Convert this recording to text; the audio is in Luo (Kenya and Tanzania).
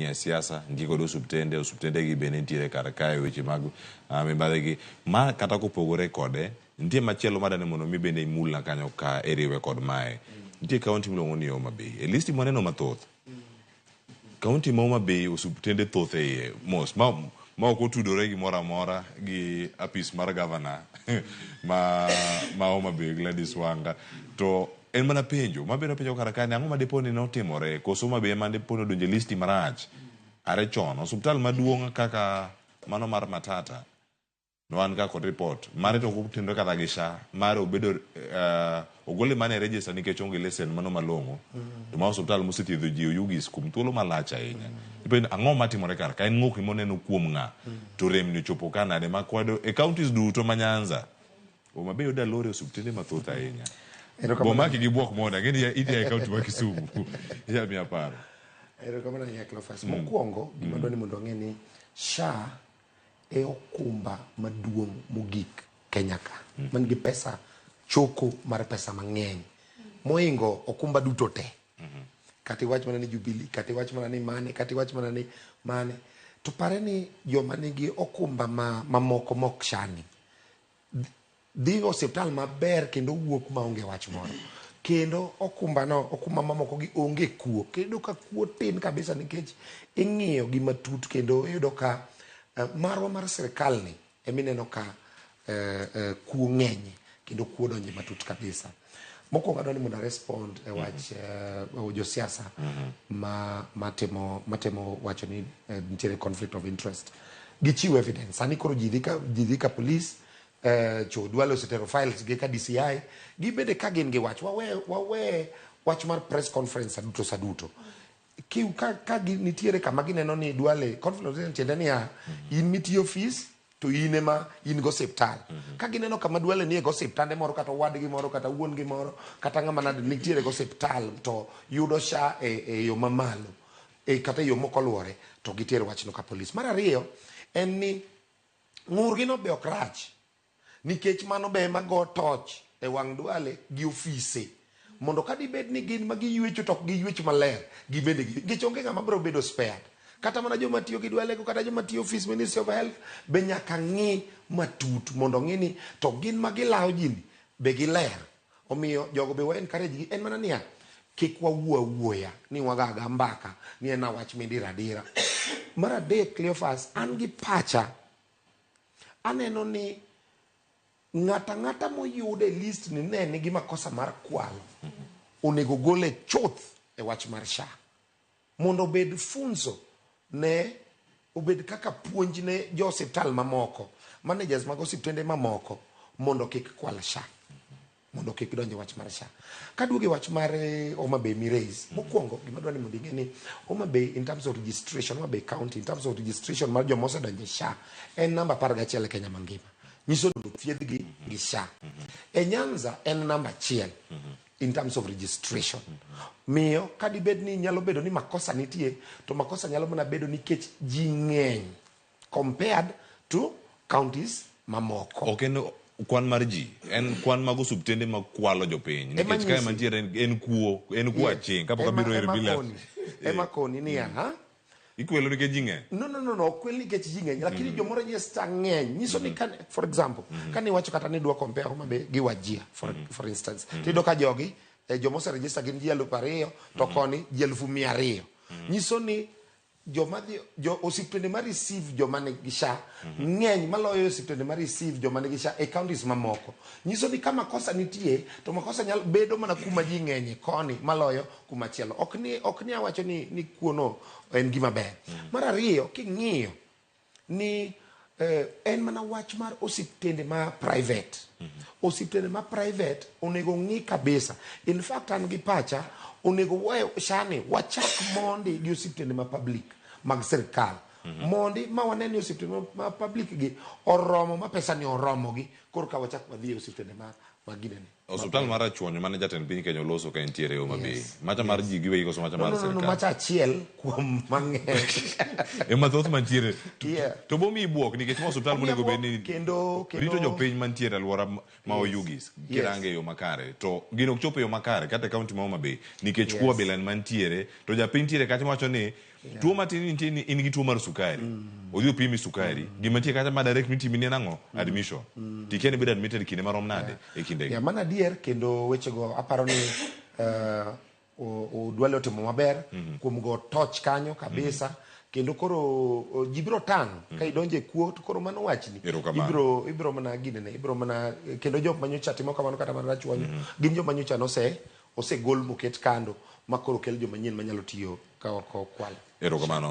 E siasa nitie kod osuptende, osuptende gi bende nitiere kar kae weche mag mibadhi gi. Ma kata kopogore kode, nitie machielo madani mondo mi bende imulna kanyo ka iriwe kod mae. Nitie kaunti miluongo ni Homa Bay. E listi mwaneno mathoth, kaunti ma Homa Bay osuptende thoth e iye mos ma ok otudore gimoro amora gi apis mar gavana ma Homa Bay Gladys Wanga. To en mana penjo mabiro penjo kar kae ni ang'o ma dipo ni notimore koso Homa Bay ema dipo ni odonjo e listi marach are chon. Osuptal maduong' kaka mano mar Matata ne wan ga kod report mare to ok otenore kata gi SHA mare obedo ogole mana e register nikech onge lesen mano malong'o to ma osuptal mosethiedho ji Oyugis kuom thuolo malach ahinya. Ipenjo ni ang'o matimore kar ka en ng'okni moneno kuom ng'a to rem ni ochopo ka nade ma kwado e counties duto ma Nyanza Homa Bay oda lore osuptende mathoth ahinya. Erokamano. Bomaki gi bwok mondo ang'e ni idhi e kaunti ma Kisumu. Inya miya paro. Erokamano ahinya Cleophas. Mokwongo, gima adwa ni mondo wang'e ni SHA e okumba maduong' mogik Kenya ka, man gi pesa choko mar pesa mang'eny mohingo okumba duto te. Kata iwach mana ni Jubilee, kata iwach mana ni mane, kata iwach mana ni mane. To pare ni joma nigi okumba ma, mamoko mok SHA ni, dhi e osiptal maber kendo wuok maonge wach moro. Kendo okumbano, okumba mamoko gi onge kuo. Kendo ka kuo tin kabisa nikech ing'iyo gi matut kendo iyudo ka marwa mar sirkal ni emineno ka kuo ng'enye kendo kuo donje matut kabisa. Mokwongo adwa ni mondo a respond e wach josiasa ma matemo wacho ni nitiere conflict of interest. Gichiw evidence. Sani koro ji dhi ka police, cho Duale osetero files gi ka DCI, gibede ka gin gi wach. Wawe wach mar press conference saduto saduto. Ka nitiere kama gineno ni Duale conflict of interest tiende niya, in mitiyo office to in ema in go osiptal. Ka gineno kama Duale nie go osiptande moro kata owadgi moro kata wuon gi moro kata ng'ama nade nitiere go osiptal to yudo SHA e yo mamalo kata e yo mok oluwore to giter wachno ka polis. Mar ariyo en ni ng'urgi no be ok rach nikech mano be ema go toch e wang' Duale gi ofise mondo ka dibed ni gin ma giywecho to ok giywech maler gibende gi nikech onge ng'ama biro bedo spared. Kata mana joma tiyo gi Duale go kata joma tiyo office Ministry of Health be nyaka ng'i matut mondo ong'i ni to gin ma gilawo ji ni be giler. Omiyo jogo be wa encourage gi en mana niya kik wawuo awuoya ni wagaga mbaka ni en awach midiro adira. Mar adek Cleophas an gi pacha aneno ni ng'ata ng'ata moyud e list ni ne nigi makosa mar kwalo onego gole chuth e wach mar SHA mondo obed funzo ne obed kaka puonj ne jo osiptal mamoko, managers mag osiptende mamoko mondo kik kwal SHA, mondo kik donj e wach mar SHA. Kaduogo e wach mar Homa Bay mi raise, mokwongo gima adwa ni mondo ing'e ni Homa Bay in terms of registration, Homa Bay County in terms of registration mar joma osedonjo e SHA en namba 11 e Kenya mangima. Nyiso ni mondo thiedhgi gi SHA. E Nyanza en namba 1 in terms of registration. Miyo kadibed ni nyalo bedo ni makosa nitie to makosa nyalo mana bedo nikech ji ng'eny compared to counties mamoko. Ok en kwan mar ji, en kwan mag osuptende ma kwalo jopiny. Nikech kae mantiere en kuo, en kuo aching' kapok abiro ir Bilas. Ema koni niya, ha? Ikwelo nikech ji ng'eny? No, no, no, no, ok kwel nikech ji ng'eny, lakini jomoro register ng'eny. Nyiso ni kan, for example, kane iwacho kata ni idwa compare Homa Bay gi Wajir, for instance, tiyudo ka jogi, joma ose register gin ji 2000, to koni ji 200,000. Nyiso ni joma dhi, jo osiptende ma receive joma nigi SHA ng'eny maloyo osiptende ma receive joma nigi SHA e counties mamoko. Nyiso ni ka makosa nitie, to makosa nyalo bedo mana kuma ji ng'enye koni maloyo kuma chielo. Ok ni awacho ni kuono en gima ber. Mar ariyo, king'iyo ni en mana wach mar osiptende ma private. Osiptende ma private onego ng'i kabisa. In fact, an gi pacha, onego wae SHA ni wachak mondi gi osiptende ma public mag sirkal. Mondi ma wane ni osiptende ma public gi oromo ma pesa ni oromo gi, korka wachak wadhi e osiptende ma ginene. Osiptal mar Rachuonyo mane jatend piny Kenya oloso ka entiere e Homa Bay. Macha mar ji giwegi koso macha mar No, no, no, sirkal? macha achiel kuom mang'eny. Ema thoth mantiere. Yeah. To bomiyi buok nikech ma osiptal Omiya monego bed buok ni kendo rito jopiny mantiere alwora ma Oyugis kirange e yo makare. To gino ok chop e yo makare kata e kaunti ma Homa Bay nikech kuo abila en mantiere to japiny ntiere kacha mawacho ni Tuo matin nitie ni in gi tuo mar sukari. Odhi opimi sukari. Gima nitie kacha ma direct mitimi ni en ang'o? Admission. Tikia ni bedo admitted kinde marom nade e kindegi. Ya, mano adier kendo wechego aparo ni Odwale otimo maber kuom go toch kanyo kabisa kendo koro ji biro tang' ka idonjo e kuo to koro mano wachni. Erokamano. Ibiro mana ginene ibiro mana kendo jok manyocha timo kamano kata mana rachuonyo gin joma nyocha nose osegol moket kando ma koro kel joma nyien manyalo tiyo ka ok okwal. Erokamano.